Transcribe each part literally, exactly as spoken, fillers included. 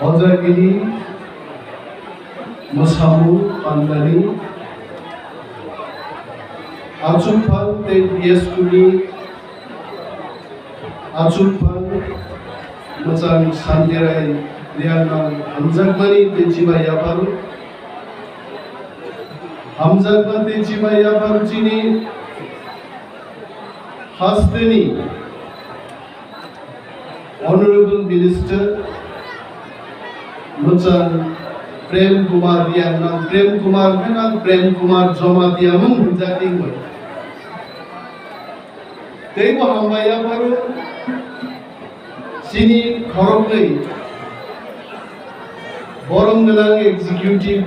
Hojagiri mwsamung pandani achukphang tei B S Q ni achukphang mwchang Santirai Riangnang hamjakmani tei chibai yapharo. Hamjakma tei chibai yapharo chini hasteni Honorable Minister mwchang Prem Kumar Riangnang, Prem Kumar khe nang Prem Kumar Jamatia mung hwnjak tei bai. Teibo hambai yapharo chini khoroknwi borom gwnang executive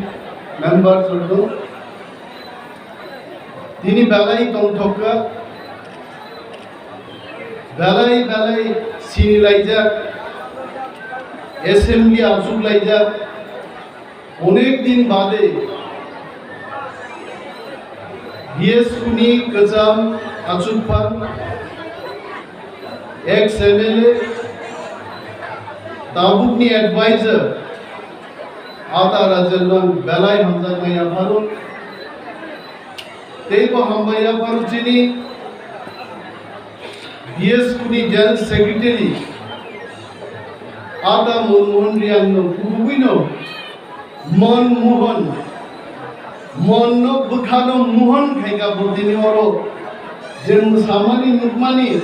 member rok. Tini belai tongthokka, belai belai sinilaijak, assembly achuklaijak, onek din bade B S Q ni kwcham achukphang ex M L A, tabukni advisor, Ata Rajen nang belai hamjaknai yapharo. Teibo hambai yapharo chini B S Q ni General Secretary Ata Manmohan Riang no kubui no Manmohan, Mon no bwkha no Mohan khaika bo tini oro je mwsamani nukmani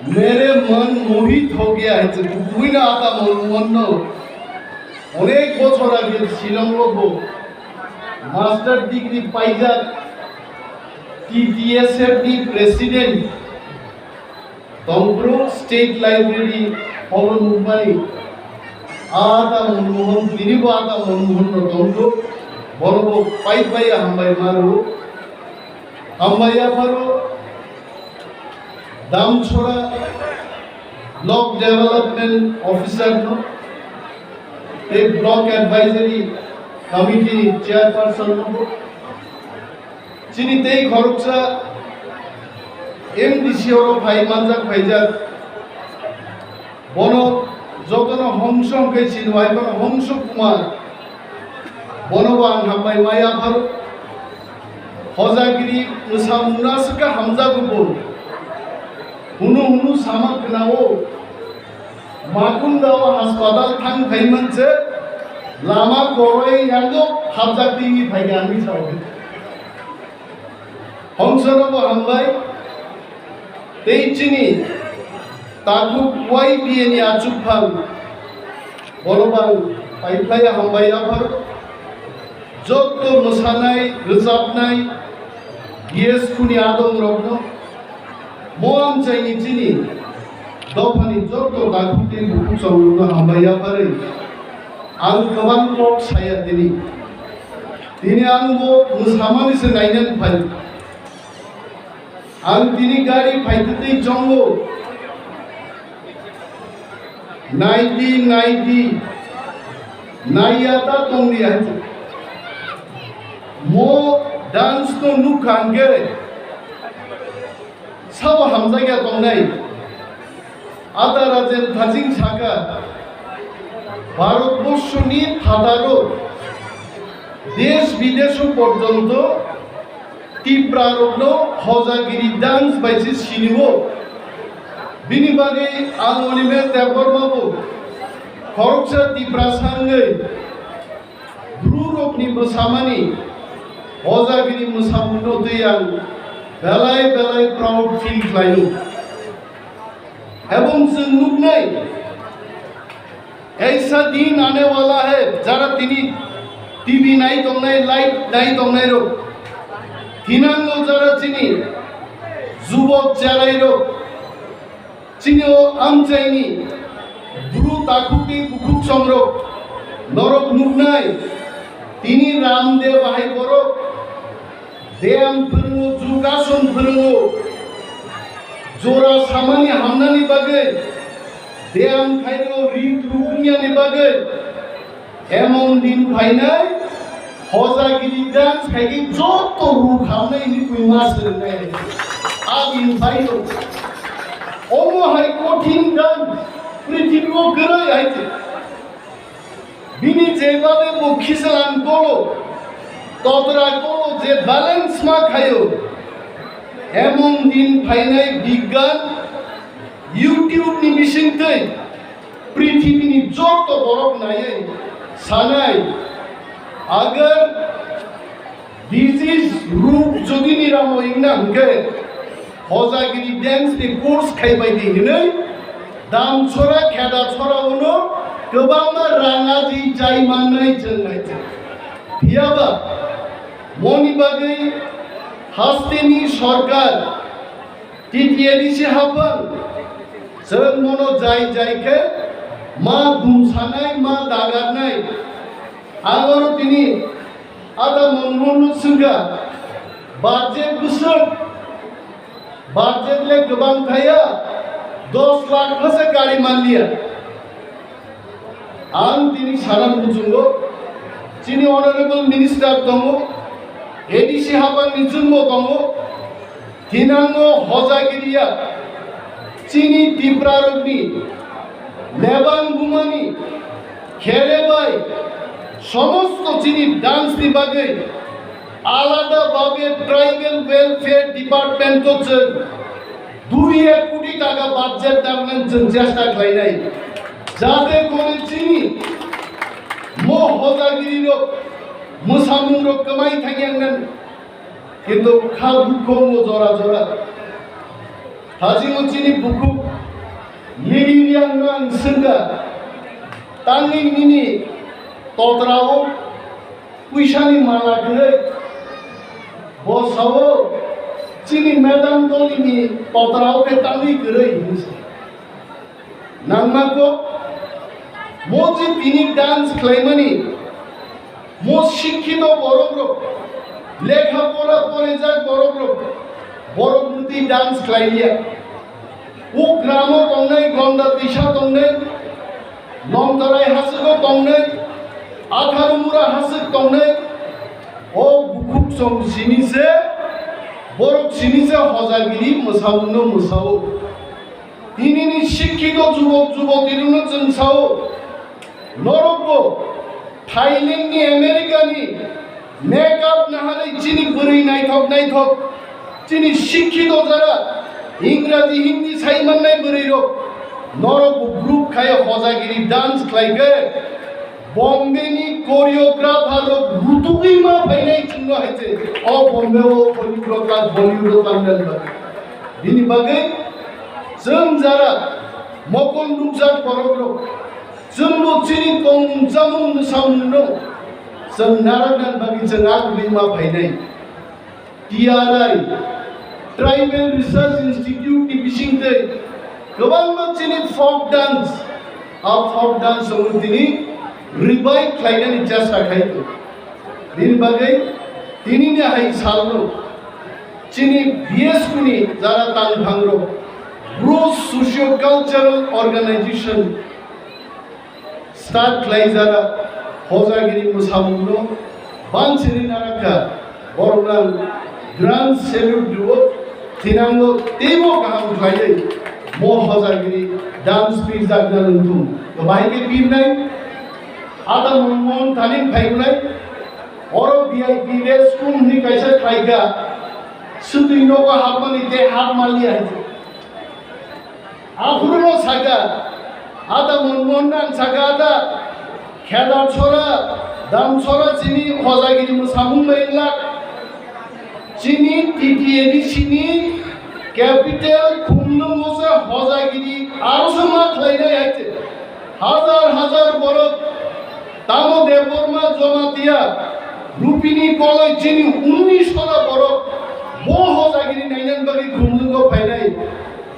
mere mon mohit ho gaya hai se kubui no Ata Manmohan no onek bochor age Shillong o bo master degree paijak, T T S F ni president tongphuru State Library holo nukmani Ata Manmohan, tini bo Ata Manmohan no tongthok, bono bo pai pai hambai maro, hambai yapharo Damchora Block Development Officer no, tei Block Advisory Committee ni Chairperson no bo, chini tei khoroksa M D C oro phai manjak phaijak, bono jotono hongso hwnkhe chini wai bono Hongso Kumar, bono bo ang hambai ma yapharo. Hojagiri mwsamungno aswk khe hamjago bo. Hunu hunu sama khwnao. Makunda o haspatal thang phai manse lama koroi yango hapjak twi phaikha ani sao. Hongsono bo hambai. Tei chini takhuk Y B A ni achukphang bono bang paiphlaiya hambai yapharo. Jotto mwsanai, rwchapnai, B S Q ni adongrokno, mo amchaini chini dophani jotto takhuk tei bukhuk chongrokno hambai yapharwi ang kwbang kok saya tini. Tini ang bo mwsamani se nainani phai. Ang tini gari phaitwi twi chongo. Naidi, naidi, naiya ta tongdi hai. Mo dance no nukha hwnkhe sabo hamjakya tongnai. Ada Rajen Thajing saka, Bharatborsho ni phataro, desh bidesho porjonto Tipra rokno Hojagiri dance bai se sinio. Bini bagwi ang Animesh Debbarma bo khoroksa Tiprasa wngwi Bru rokni mwsamani Hojagiri mwsamungno twi ang belai belai proud feel khlaio. Ebong chwng nuknai, aisa din aane wala hai, jara tini T V nai tongnai, live nai tongnai rok, thinango jara chini jubok cherai rok, chini o amchaini bru takhuk tei bukhuk chongrok norok nuknai, tini Ramdev hai borok Beyam phwrwngo, jugason phwrwngo. Jora samani hamnani bagwi, beyam khairok ri tru wngmani bagwi. Emon din phainai, Hojagiri dance khaigwi joto ruk hamnai hinwi buima swrwngnai. A din phaio. Omo hai kothin dance, prithibi o kwrwi hai se. Tei babe bo khisalang kolo, totra kolo je balance ma khayo. Emon din phainai bigyan, YouTube ni bisingtwi prithibini joto borok naiwi sanai, agar disease ruk jodi niramo wngna hwnkhe, hojagiri dance ni course khaibai di hinwi dam chora kheda chora uno kwbangma rang aji chai mannai chwng naijak. Phiyaba moni bagwi hasteni sorkar T T A D C haphang chwng mono jai jai khe ma dumsanai ma dagarnai. Ang oro tini Ada Manmohan no swngkha, budget bwswk, budget le kwbang thaya, dos lakh pha se kari manliya. Ang tini sana muchungo, chini honorable minister tongo, A D C haphang ni chwngbo tongo, Thinango hojagiriya chini Tiprarokni lebang bumani khere bai somosto chini dance ni bagwi alada babe Tribal Welfare Department o chwng dui ek koti taka budget daknani chwng chesta khlainai, jate kore chini mo hojagiri rok mwsamung rok kwmai thangya wngnani. Kintu kha dukho mo jora jora. Hajingo chini bukhuk Mini Liang no ang swngkha, tangwi nini totrao puisani mala kwrwi? Bo sao, chini madam tolini totrao khe tangwi kwrwi hinwi sa. Nangma kok, mo je tini dance khlaimani, mo sikhito borok rok, lekha pora porijak borok rok, borok mwtwi dance khlai liya. O gramo tongnai, Gonda Tisa tongnai, Nongtarai hasiko tongnai, Atharumura hasik tongnai, o bukhuk song sini se, borok sini se hojagiri mwsamungno mwsao. Tinini sikhito jubok jubotirokno chwng sao, norokbo Thailandni, Americani makeup naharwi chini bwrwi naithok naithok, chini sikhito jara Ingraji, Hindi sai mannai bwrwirok, norokbo group khai hojagiri dance khlaikhe, Bombay ni choreographer rok rutugwi ma phainai chwngno hai se. O Bombay o Hollywood o tang, Bollywood o tang nani bagwi. Bini bagwi chwng jara mokol nukjak borok rok, chwngbo chini tongmung chamung mwsamung no chwng narak nani bagwi chwng a kwbwi ma phainai. T R I, Tribal Research Institute ni bisingtwi kwbangma chini folk dance, a folk dance rokno tini revive khlainani chesta khai tongo. Bini bagwi tinini hai salno chini B S P ni jara tangphangrok, Bru Socio Cultural Organization, start khlaijak hojagiri mwsamungno bansiri narakha, borokno ang grand salute rwo, thinango teibo kaham khlaiwi mo hojagiri dance pirjakna nungthung. Bahai khe pirnai, ada mon mon thaning phaigunai, oro V I P rest room hwnwi kaisa khlaikha, swtwi nogo hapmani tei hap manliya hai. Aphuru no saka, ada Manmohan ang saka ada, kheda chora, dam chora chini hojagiri mwsamung bai wngla. Chini T T A D C ni capital Khumlwngo se hojagiri aro se ma khlainai hai se. Hajar hajar borok tamo Debbarma Jamatia Rupini Koloi chini unnish hora borok bo hojagiri nainan bagwi Khumlwngo phainai.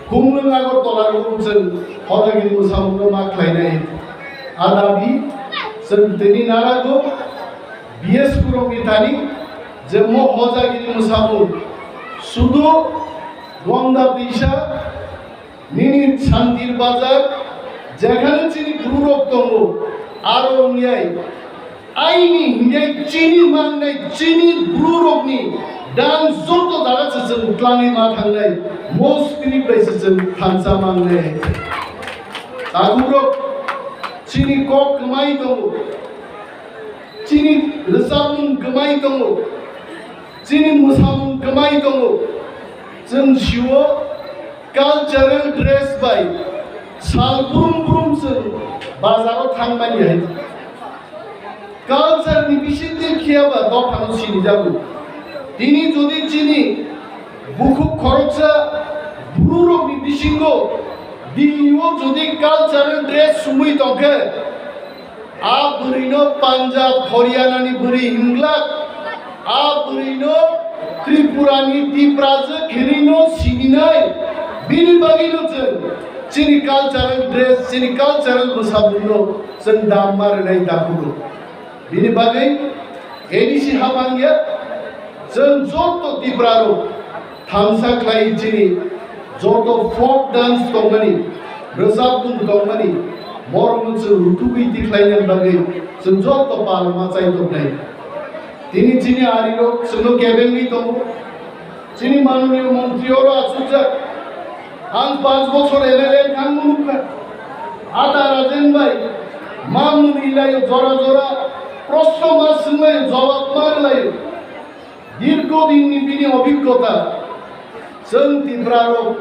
Khumlwng Agartala rok chwng hojagiri mwsamungno ma khlainai. A dabi chwng tini narago B S P rokni thani je mo hojagiri mwsamung sudu Gongda Tisa nini Santir Bazar, jekhane chini Bru rok tongo, aro wngyai aini hingyai chini mangnai chini Bru rokni dance joto jaga se chwng twlangwi ma thangnai, mo spirit bai se chwng thansa mangnai. Takhuk rok chini kok kwmai tongo, Chini rwchapmung kwmai tongo, chini mwsamung kwmai tongo. Chwng sio cultural dress bai sal brum brum chwng bazaro thangmani hai. Culture ni bisingtwi khiyaba dophano sinijago. Tini jodi chini bukhuk khoroksa bwrwirokni bisingo Delhi o jodi cultural dress sumui tongkhe, a bwrwino Punjab, Haryana ni bwrwi himglak, a bwrwino Tripura ni Tiprajwk hinwino sininai, bini bagwino chwng chini cultural dress, chini cultural bwsamungno chwng dam ma rwnai dakugo. Bini bagwi A D C habang ya, chwng joto Tiprarok thansa khlai chini joto folk dance tongmani, rwchapmung tongmani, borokno chwng rutugwi tikhlaina bagwi chwng joto palma chai tongnai. Tini chini arirok chwngno kebengwi tongo. Chini manoniyo montri oro achukjak. Ang panch bochor M L A thangma nukha. Ada Rajen bai, ma mwnwi laio jora jora, proshno ma swnglaio, jawab ma rwlaio. Dirgho dinni bini obhiggota, chwng Tiprarok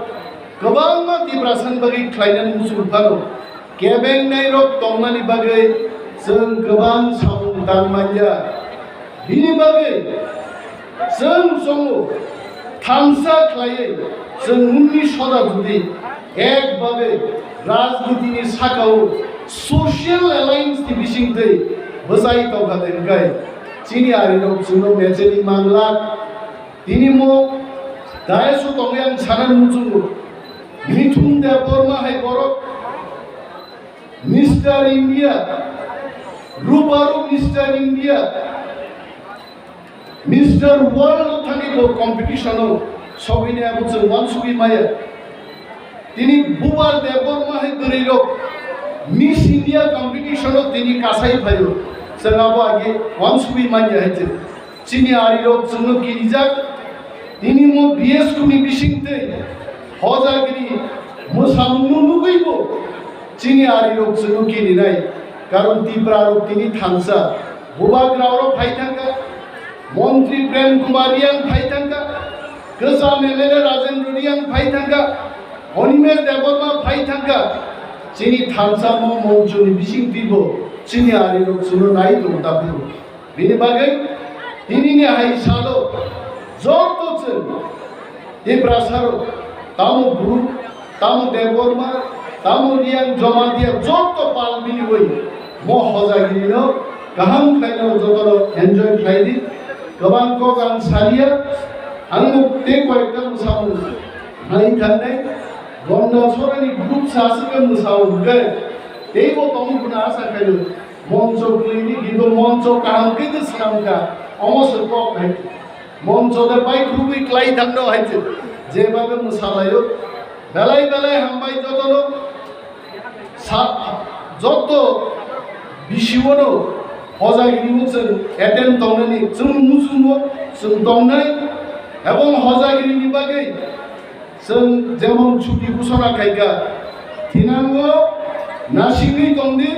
kwbangma Tiprasani bagwi khlainani muchung phano, kebengnairok tongmani bagwi chwng kwbang samung tang manya. Bini bagwi chwng chongo thansa khlaiwi chwng nungni soda jodi ek bagwi rajnitini sakao social alliance ni bisingtwi bwchai tongkha de hwnkhe chini arirok chwngno mecheli manglak. Tini mo dais o tongwi ang sana muchungo, Mithun Debbarma hai borok Mister India, Ruparu Mister India, Mister World thani bo competition o sogwini abo chwng wansugwi maya. Tini Buba Debbarma hai bwrwi rok Miss India competition o tini kasai phaio, chwng abo age wansugwi manya hai chwng. Chini arirok chwngno kirijak, tini mo B S Q ni bisingtwi hojagiri mwsamungno nugwibo chini arirok chwngno kirinai, karon Tiprarok tini thansa. Bubagraorok phai thangkha, Montri Prem Kumar Reang phai thangkha, kwcham M L A Rajendra Reang phai thangkha, Animesh Debbarma phai thangkha, chini thansa mo monchoni bisingtwibo chini arirok chwngno nai tongo daphuru. Bini bagwi tinini hai salo joto chwng Tiprasarok, tamo Bru, tamo Debbarma, tamo Reang, Jamatia joto pal miliwi mo hojagirino kaham khlaino jotono enjoy khlai di. Kwbang kok ang salia, ang tei koyekta mwsamung hai thangnai, Gonda Sorani group sa aswk mwsamung hwnkhe teibo tongwi phano asa khaio. Moncho kwlwini gibo moncho kaham khe twi swnamkha, omo se kok hai. Moncho de pai khurui klai thangno hai se. Jeba be mwsalaio. Belai belai hambai jotono. Sa-, joto bisiwono hojagiri chwng attend tongnani chwng muchungo chwng tongnai. Ebong hojagirini bagwi Chwng jemon chuti ghosona khaikha, thinango nasingwi tongdi,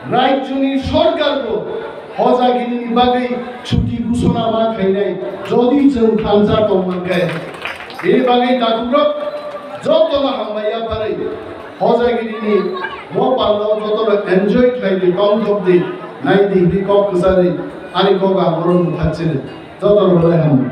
rajyoni sorkarbo hojagirini bagwi chuti ghosona ma khainai, jodi chwng thansa tongmankhe. Bini bagwi takhukrok jotono hambai yapharwi hojagirini bo pallao jotono enjoy khlaidi, tongthokdi, naidi, hwnwi kok kwcharwi ani kok ang oro mwthangsinai. Jotono belai hambai.